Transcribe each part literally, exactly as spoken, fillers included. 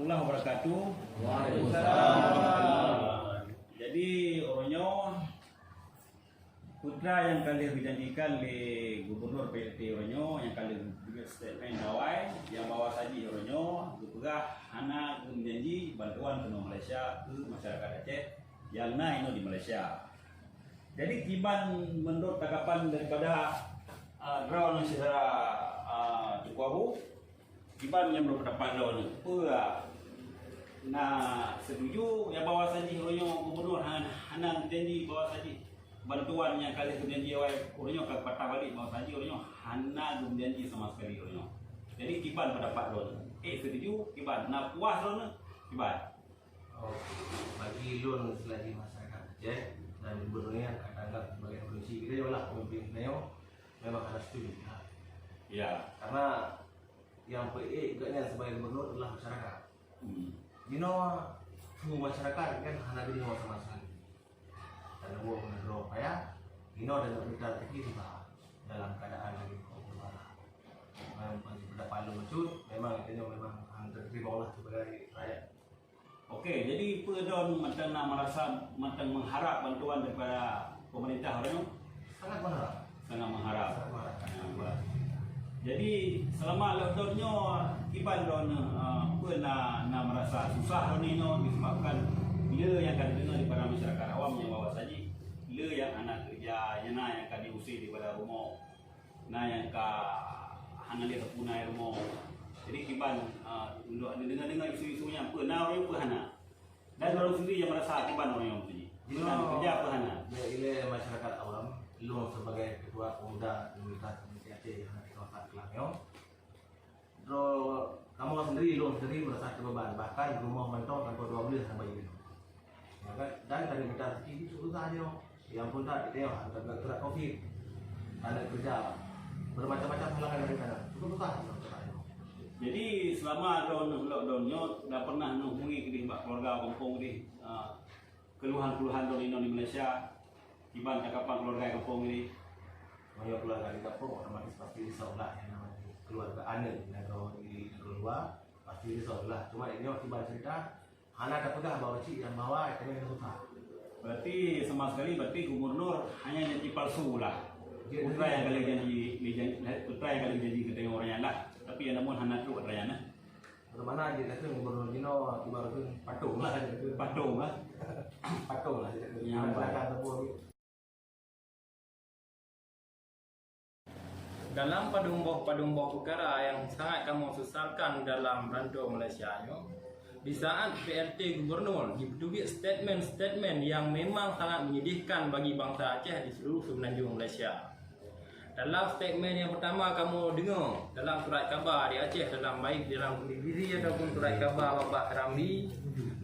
Warahmatullahi wabarakatuh. Waalaikumsalam. Jadi, uroe nyoe, peue nyang ka lheueh geujanjikan lé Gubernur P R T uroe nyoe, nyang ka lheueh geupeugah statement awai, nyang bahwa saji uroe nyoe geupeugah hana geumeujanji bantuan keunoe Malaysia keu masyarakat Aceh nyang na inoe di Malaysia. Jadi, kiban menurut tanggapan daripada, ah, droeneuh syedara, ah, Teungku Abu, kiban nyang meunurot pendapat droeneuh, peue na setuju nyang bahwa saji uroe nyoe Gubernur han-, hana janji bahwa saji bantuan nyang ka lheueh geujanji awai uroe nyoe ka patah balik bahwa saji uroe nyoe hana geujanji sama sekali uroe nyoe. Jadi, kiban pendapat droeneuh? Eh, setuju, kiban? Na puas droeneuh? Kiban? Oh, bagi lôn seulaku masyarakat Aceh dan gubernur nyan ka tanggap sebagai polisi, kita ialah pemimpin nyoe memang harus setuju. Ya. Karena yang peuék gobnyan sebagai gubernur adalah masyarakat. Hmm. Jinoe su masyarakat kan hana jinoe sama sekali. Dan Allah menegur payah, jinoe dan minta rezeki susah dalam keadaan lagi kau berbalah. Memang pendapat lôn bacut, memang itu memang hang terima Allah sebagai rakyat. Oke, jadi peue droeneuh mantong na merasa mantong mengharap bantuan daripada pemerintah uroe nyoe? Sangat mengharap. Sangat mengharap. Sangat mengharap. Ya, baik. Jadi, selama lockdown nyoe, kiban droeneuh, eh, peue na, na merasa susah droeneuh nyoe disebabkan le nyang ka dideungoe daripada masyarakat awam nyang bahwa saji le nyang hana keureuja, nyang na nyang ka diusé daripada rumoh. Na nyang ka hana lé sapeue na rumoh. Jadi kiban, ah, untuk neudeungoe-deungoe isu-isu nyan, peue na ureueng peue hana. Dan ureueng sendiri nyang merasa kiban ureueng nyoe tadi. Jinoe, na keureuja peue hana. Bèk ilèe masyarakat awam, lôn sebagai ketua pemuda komunitas Komite Aceh nyang hana dikawal keulang nyoe. Droe kamoe sendiri, lôn sendiri merasa teubeuban, bahkan rumoh mantong sampoe dua buleuen hana bayeue. Ya kan? Dan kami minta rezeki itu susah nyoe. Yang pun tak, kita yang hantar surat covid, hana keureuja, bermacam-macam halangan dari sana. Cukup susah nyoe, susah nyoe. Jadi, selama droeneuh lockdown nyoe, dah pernah neuhubungi keudeh bak keluarga gampông keudeh, ah, keluhan-keluhan droeneuh inong di Malaysia? Kiban tanggapan keluarga gampông keudeh? Meunyoe keluarga di gampông, otomatis pasti risau lah, yang namanya keluarga aneuk nanggroe di nanggroe luwa, pasti risau lah. Cuma inong kiban cerita, hana tapeugah bahwa cit nyang bahwa kami hana susah. Berarti sama sekali, berarti Gubernur hanya janji palsu lah. Jeuet, putra nyang ka lheueh janji, janji, putra nyang ka lheueh janji keu tanyoe ureueng nyan lah. Tapi nyang namun hana trok atra nyan lah. Bagaimana jeuet kheun Gubernur jinoe, kiban kheun patong lah jeuet kheun. Patong lah. Patong lah jeuet kheun. Ya, hana baik. Dalam padum boh-padum boh peukara nyang sangat kamoe sesalkan dalam rantô Malaysia nyoe, di saat P R T Gubernur jipeuteubiet statement-statement nyang memang sangat menyedihkan bagi bansa Aceh di seluruh semenanjung Malaysia. Dalam statement nyang pertama kamoe deungoe dalam surat kaba di Aceh, dalam baik dalam televisi ataupun surat kaba babah Serambi,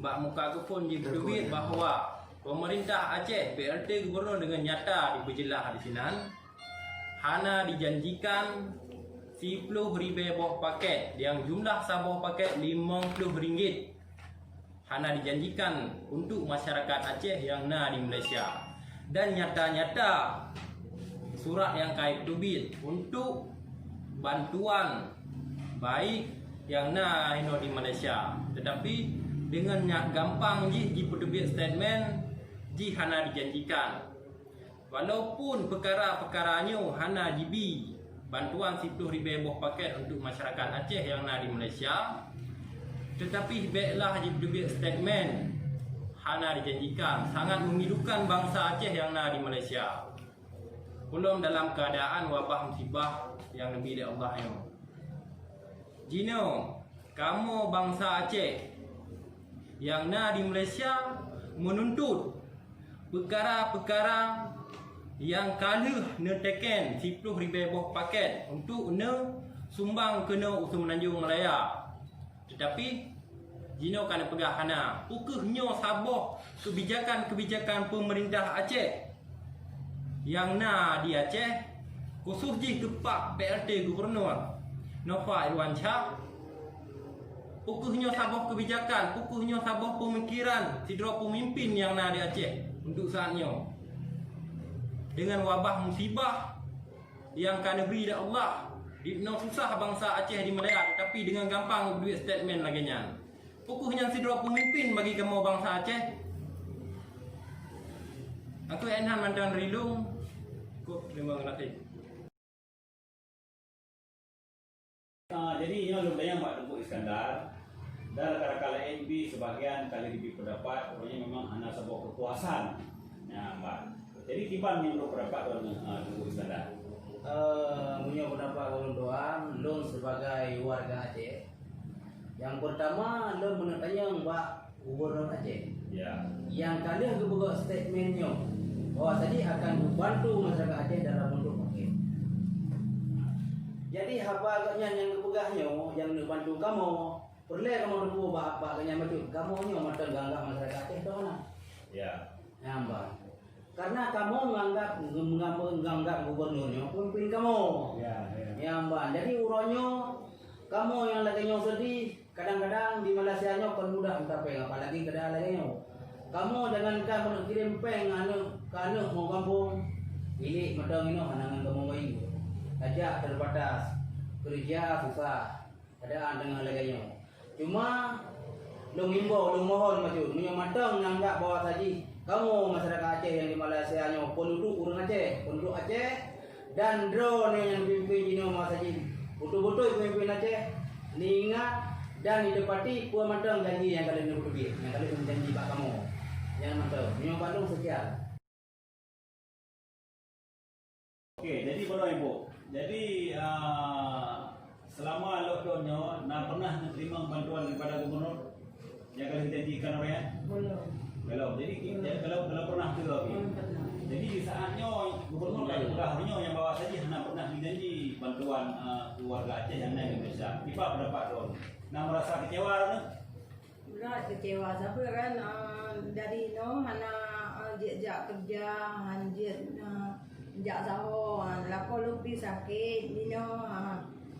bak muka telepon jipeuteubiet bahwa pemerintah Aceh, P R T Gubernur dengan nyata dipeujeulaih di sinan, hana dijanjikan siploh ribèe boh paket, nyang jumlah saboh paket limong ploh ringgit, hana dijanjikan untuk masyarakat Aceh nyang na di Malaysia. Dan nyata-nyata surat nyang ka jipeuteubiet untuk bantuan baik nyang na inoe di Malaysia. Tetapi dengan nyak gampang jih jipeuteubiet statement, jih hana dijanjikan. Walaupun peukara-peukara nyoe hana jibi bantuan siploh ribèe boh paket untuk masyarakat Aceh nyang na di Malaysia, tetapi bèklah jiteubiet statement hana dijanjikan, sangat memilukan bansa Aceh nyang na di Malaysia. Ulôn dalam keuadaan wabah musibah nyang neubi lé Allah nyoe. Jinoe, kamoe bansa Aceh nyang na di Malaysia meununtut peukara-peukara nyang ka lheueh neuteken siploh ribèe boh paket untuk neusumbang keunoe u Semenanjung Malaya. Teutapi, jinoe ka neupeugah hana. Peu kheueh nyoe saboh keubijakan-keubijakan peumeurintah Aceh nyang na di Aceh, khusos jih keu Pak P R T Gubernur Nova Irwansyah? Peu kheueh nyoe saboh keubijakan, peu kheueh nyoe saboh peumikiran sidroe peumimpin nyang na di Aceh untuk saat nyoe? Deungon wabah musibah nyang ka neubri lé Allah, dinoe susah bansa Aceh di Malaya, teutapi deungon gampang duek statement lagèe nyan. Peu kheueh nyan sidroe peumimpin bagi kamoe bansa Aceh. Aku Enhan Mandan Rilung, kok terima kasih. Ah, jadi nyoe lôn tanyong bak Teungku Iskandar, dan rakan-rakan laén pih sebagian ka lheueh jibri pendapat, uroe nyoe memang hana saboh keupuasan. Nyan, bah. Jadi kiban nyang lôn pendapat lôn, ah, Teungku Iskandar. Eh, meunyoe pendapat lôn tuan, lôn sebagai warga Aceh, nyang pertama lôn meuneuk tanyong bak Gubernur Aceh. Ya. Nyang ka lheueh geupeugah statement nyoe bahwa saji akan geubantu masyarakat Aceh dalam bentuk paket. Jadi haba gobnyan nyang geupeugah nyoe nyang neubantu kamoe, peureulée kamoe teupeue bak, bak gobnyan bacut, kamoe nyoe mantong geuanggap masyarakat Aceh tu hana. Ya. Nyan bah. Karena kamoe nganggap, nganggap, nganggap gubernur nyoe pemimpin kamoe. Ya, ya. Nyan bah. Jadi uroe nyoe kamoe nyang lagée nyoe seudeh, kadang-kadang di Malaysia nyoe kon mudah meutapéng, apalagi keadaan lagée nyoe. Kamoe jangankan meuneuk kirém péng aneuk, keu aneuk mau gampông, milék mantong inoe hana ngon kamoe bayeue. Tajak terbatas, keureuja susah, keadaan teungoh lagée nyoe. Cuma lôn imbau, lôn mohon bacut, meunyoe mantong nganggap bahwa saji kamoe masyarakat Aceh nyang di Malaysia nyoe, penduduk ureuëng Aceh, penduduk Aceh, dan droeneuh nyang pimpin jinoe masa jih, beutôi-beutôi pemimpin Aceh, neuingat dan neutepati peue mantong janji nyang ka lheueh neupeuteubiet, nyang ka lheueh neujanji bak kamoe. Nyan mantong, meunyoe bak lôn seukian. Oke, jadi bunoe Ibu. Jadi, ah, selama lockdown nyoe, na pernah neuteurimong bantuan daripada gubernur? Nyang ka lheueh janjikan awaknyan? Belum. Belum. Jadi, ki-, Belum. jadi kalau, kalau pernah tu, Abi? Belum pernah. Jadi, di saat nyoe, gubernur ka peugah nyoe nyang bahwa saji hana pernah dijanji bantuan, eh, keu warga Aceh nyang na di Indonesia. Kiban pendapat droe? Na merasa kecewa droe? Berat kecewa, sabab kan, eh, dari inoe hana, eh, jeuet jak kerja, hana jeuet, eh, jak saho, eh, lakoe lôn pih sakét, inoe, eh,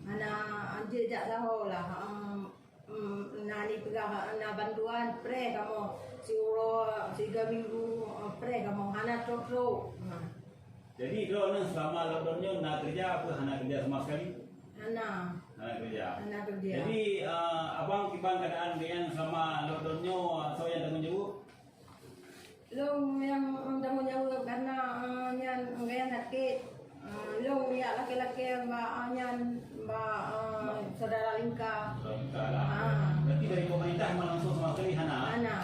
hana, eh, jeuet jak saho lah, eh, Hmm, na ni peugah, na bantuan, preh kamoe siuroe, siga minggu, eh, preh kamoe, hana trok-trok. Ha. Jadi, droeneuh selama lockdown nyoe na kerja apa hana kerja sama sekali? Hana. Hana kerja. Hana kerja. Jadi, eh, abang kiban keadaan dengan selama lockdown nyoe, soe nyang tanggung jawab? Lôn nyang tanggung jaweueb karena, eh, nyan gaya sakét. Eh, lôn jak lakée-lakée bak, eh, nyan bak, eh, saudara lingka. Saudara lingka lah. Ah. Berarti dari pemerintah memang langsung sama sekali hana? Hana.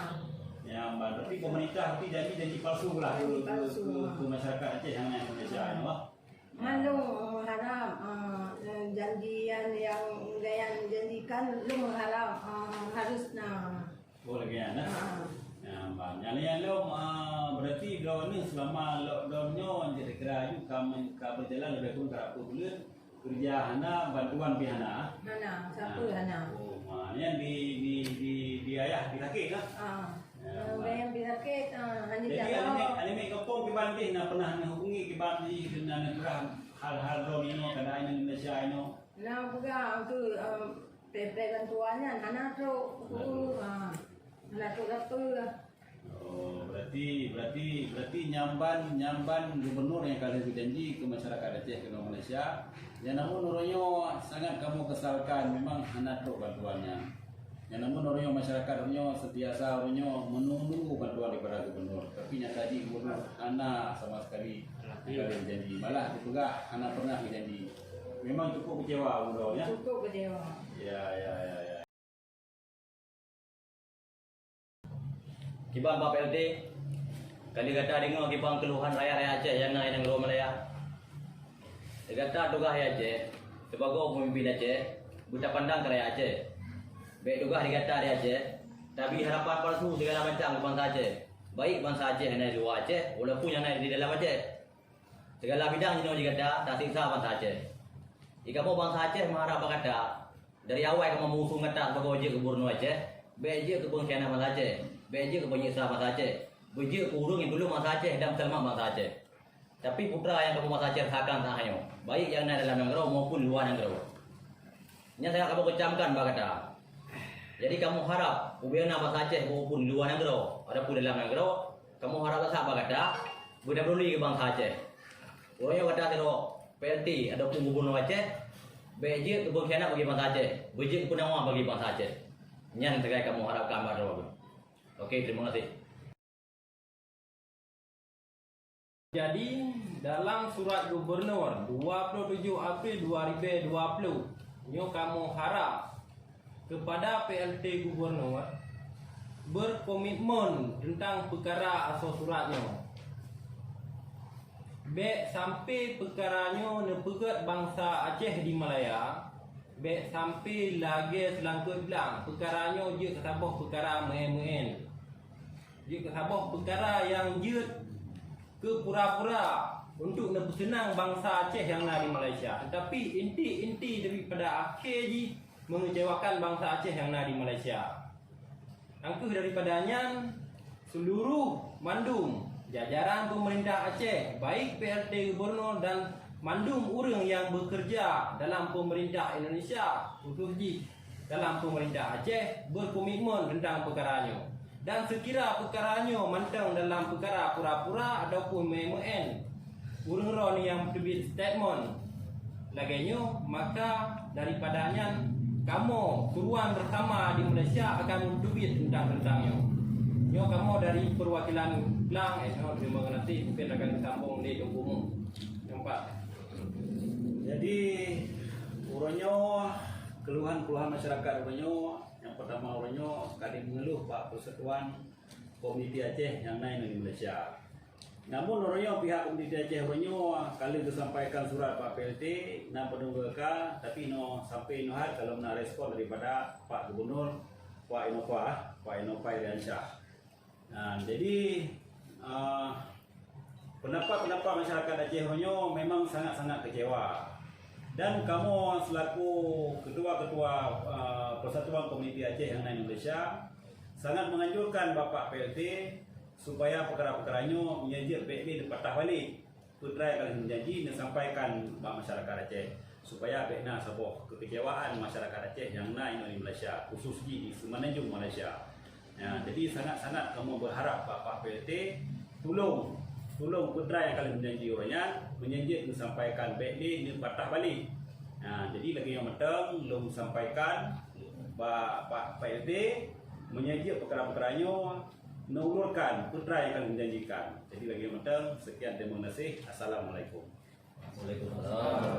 Ya, berarti pemerintah berarti janji-janji palsu lah Janji ke, ke, palsu. ke, ke masyarakat Aceh yang ada di Indonesia ni, wah. Nyan lôn meuharab, eh, janji nyan nyang gaya janjikan, lôn meuharab, eh, harus na. Oh, lagée nyan, nah. Ha. Nah, bah, nyan, nyan lom, ah, berarti droeneuh selama lockdown nyoe, kira-kira aju ka men-, ka berjalan lebih kurang berapa bulan, kerja hana, bantuan pih hana? Hana, siapa Nah. hana? Oh, ma, nyan di, di, di, di ayah pih sakét lah. Ah. Ya, Yang bah. Yang pih sakét, ah, hanya Jadi, jalan. Aneuk, aneuk kampung kiban pih na pernah neuhubungi kiban pih keunan neupeugah hal-hal droeneuh inoe, keadaan Indonesia inoe? Nah, peugah tu, em, Peureulée bantuan nyan hana trok. Hana trok. Ha. Hana trok sapeue. Oh, berarti, berarti, berarti nyamban, nyamban gubernur nyang ka lheueh geujanji keu masyarakat Aceh keunoe Malaysia, nyang namun uroe nyoe sangat kamoe kesalkan memang hana trok bantuan nyan. Nyang namun uroe nyoe masyarakat uroe nyoe sentiasa uroe nyoe menunggu bantuan daripada gubernur. Tapi nyata jih gubernur hana sama sekali Hana. ka lheueh geujanji. Malah dipeugah hana pernah geujanji. Memang cukup kecewa, Bang Dong, ya? Cukup kecewa. Ya, ya, ya, ya. Kiban Pak P L T, ka lheueh gata deungoe kiban keuluhan rakyat-rakyat Aceh nyang na i nanggroe Malaya. Gata tugaih i Aceh, sibagoe peumimpin Aceh, beutapandang keu rakyat Aceh. Bék tugaih di gata di Aceh, tabri harapan palsu sigala macam keu bansa Aceh, baik bansa Aceh nyang na di luwa Aceh, walaupun nyang na di dalam Aceh. Sigala bidang jinoe jih gata tasiksa bansa Aceh. Di kamoe bansa Aceh meuharab bak gata, dari awai kamoe meuusung gata sibagoe jeuet keu gubernur Aceh, bék jeuet keu peungkhianat bansa Aceh, bék jeuet keu penyiksa bansa Aceh, beujeuet keu ureuëng nyang tulông bansa Aceh dan peuseulamat bansa Aceh. Tapi putra nyang kamoe bansa Aceh rasakan saat nyoe, baik nyang na dalam nanggroe maupun luwa nanggroe. Nyan sangat kamoe keucamkan bak gata. Jadi kamoe harab, ubena bansa Aceh maupun luwa nanggroe, ataupun dalam nanggroe, kamoe harab that-that bak gata, beutapeuduli keu bansa Aceh. Uroe nyoe gata sidroe P L T ataupun gubernur Aceh, bék jeuet keu peungkhianat bagi bansa Aceh, beujeuet keu peunawa bagi bansa Aceh. Nyan sagai kamoe harapkan bak droe. Oke, terima kasih. Jadi, dalam surat gubernur dua puluh tujuh April dua ribu dua puluh, nyoe kamoe harap kepada P L T gubernur berkomitmen tentang peukara asoe surat nyoe. Bék sampai peukara nyoe neupeugét bansa Aceh di Malaya, bék sampai lagée seulangkot blang peukara nyoe jeuet keu saboh peukara meuén-meuén. Jeuet keu saboh peukara nyang jeuet keu pura-pura untuk neupeuseunang bansa Aceh nyang na di Malaysia, teutapi inti-inti daripada akhé jih meungecewakan bansa Aceh nyang na di Malaysia. Nyang kheueh daripada nyan, seuluruh mandum jajaran peumeurintah Aceh, baik P L T gubernur dan mandum ureuëng nyang beukeureuja dalam peumeurintah Indonesia, khusos jih dalam peumeurintah Aceh, berkomitmen tentang peukara nyoe. Dan seukira peukara nyoe mantong dalam peukara pura-pura ataupun meuén-meuén, ureuëng droe nyang teubiet statement lagée nyoe, maka daripada nyan kamoe tuan bersama di Malaysia akan teubiet teuntang-teuntang nyoe. Nyoe kamoe dari perwakilan Klang, eh, nyoe terima kasih, mungkin akan disambung di Teungku Mu. Nampak? Jadi, uroe nyoe, keluhan-keluhan masyarakat uroe nyoe, nyang pertama uroe nyoe, ka jimeungeuluh bak Persatuan Komuniti Aceh nyang na di Malaysia. Namun uroe nyoe pihak Komuniti Aceh uroe nyoe ka lheueh geusampaikan surat bak P L T, na peudong geuka, tapi inoe sampai inoe hat ka lom na respon daripada Pak Gubernur, Pak Innova, Pak Innova Iriansyah. Nah, jadi, ah, pendapat-pendapat masyarakat Aceh uroe nyoe memang sangat-sangat kecewa. Dan kamoe selaku ketua-ketua, ah, Persatuan Komuniti Aceh nyang na di Malaysia, sangat menganjurkan Bapak P L T supaya peukara-peukara nyoe meunyoe jeuet bék lé neupatah balek. Peue nyang ka lheueh neujanji neusampaikan bak masyarakat Aceh, supaya bék na saboh kekecewaan masyarakat Aceh nyang na inoe di Malaysia, khusos jih di Semenanjung Malaysia. Ya, jadi sangat-sangat kamoe beuharap Bapak P L T tulông, tulông peue nyang ka lheueh neujanji uroe nyan, meunyoe jeuet neusampaikan bék lé neupatah balek. Ya, jadi lagée nyoe mantong lôn sampaikan bak Pak P L T, meunyoe jeuet peukara-peukara nyoe neuulurkan peue nyang ka lheueh neujanjikan. Jadi lagée nyoe mantong, sekian, terima kasih. Assalamualaikum. Waalaikumsalam.